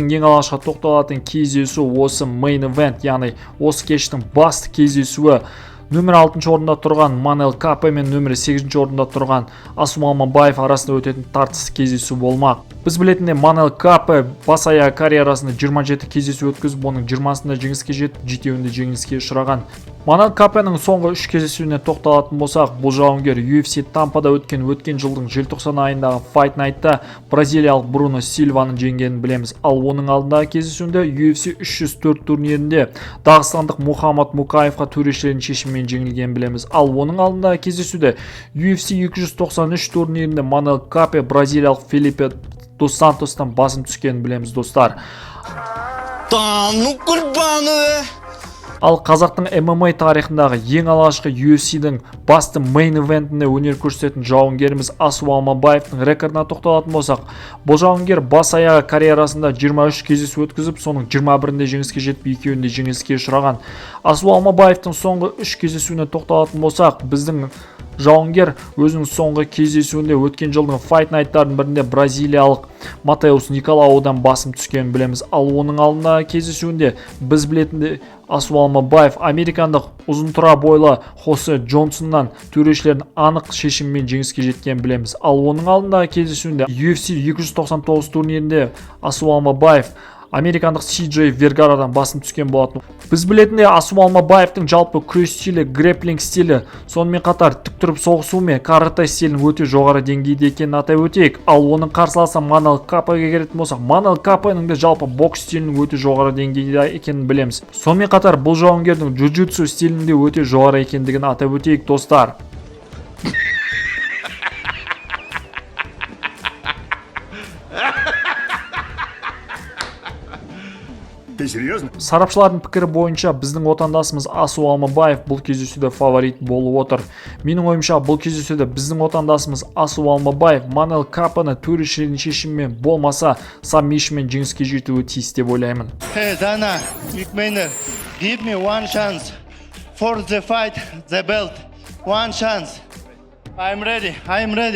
Ең алғашқы тоқталатын кездесу осы main event, яғни осы кештің басты кездесуі: нөмір 6 орында тұрған Манел Капе мен нөмір 8 орында тұрған Асу Алмабаев арасында өтетін тартысты кездесу болмақ. Біз білетіндей, Манел Капе бас аяғы карьерасында 27 кездесу өткізіп, оның 20-сында жеңіске жетіп, жетеуінде жеңіліске ұшыраған. Манел Капенің соңғы үш кездесуіне тоқталатын болсақ, бұл жауынгер UFC Тампада өткен жылдың желтоқсан айындағы Fight Night'та бразилиялық Бруно Сильваны жеңгенін білеміз. Ал оның алдындағы кездесуінде UFC 304 турнирінде дағыстандық Мухаммад Мукаевқа төрешілердің шешімімен жеңілгенін білеміз. Ал оның алдындағы кездесуде UFC 293 турнирінде Манел Капе бразилиялық Фелипе дос Сантостан басым түскенін білеміз, достар. Та ну кульбаны! Ал қазақтың ММА тарихындағы ең алғашқы UFC-дің басты main event інде өнер көрсететін жауынгеріміз Асу Алмабаевтың рекордына тоқталатын болсақ, бұл жауынгер бас аяғы карьерасында 23 кездесу өткізіп, соның 21-інде жеңіске жетіп, екеуінде жеңіліске ұшыраған. Асу Алмабаевтың соңғы үш кездесуіне тоқталатын болсақ, біздің жауынгер өзінің соңғы кездесуінде өткен жылдың Fight Night'тардың бірінде бразилиялық Матеус Николаудан басым түскенін білеміз. Ал оның алдындағы кездесуінде, біз білетіндей, Асу Алмабаев американдық ұзын тұра бойлы Хосе Джонсоннан төрешілердің анық шешімімен жеңіске жеткенін білеміз. Ал оның алдындағы кездесуінде UFC 299 турнирінде Асу Алмабаев американдық CJ Вергарадан басым түскен болатын. Біз білетіндей, Асу Алмабаевтың жалпы күрес стилі, грэпплинг стилі, сонымен қатар тік тұрып соғысу мен карате стилінің өте жоғары деңгейде екенін атап өтейік. Ал оның қарсыласы Манел Капеге келетін болсақ, Манел Капеның де жалпы бокс стилінің өте жоғары деңгейде екенін білеміз. Сонымен қатар бұл жауынгердің джиу-джитсу стилінің де өте жоғары екендігін атап өтейік, достар. Ты серьезно? Сарапшылардың пікірі бойынша, біздің отандасымыз Асу Алмабаев бұл кездесуде фаворит болып отыр. Менің ойымша, бұл кездесуде біздің отандасымыз Асу Алмабаев Манел Капаны төрешілердің шешімімен болмаса submission мен жеңіске жетуі тиіс деп ойлаймын. Hey Dana, Mick Maynard, give me one chance for the fight, the belt. One chance. I'm ready. I'm ready.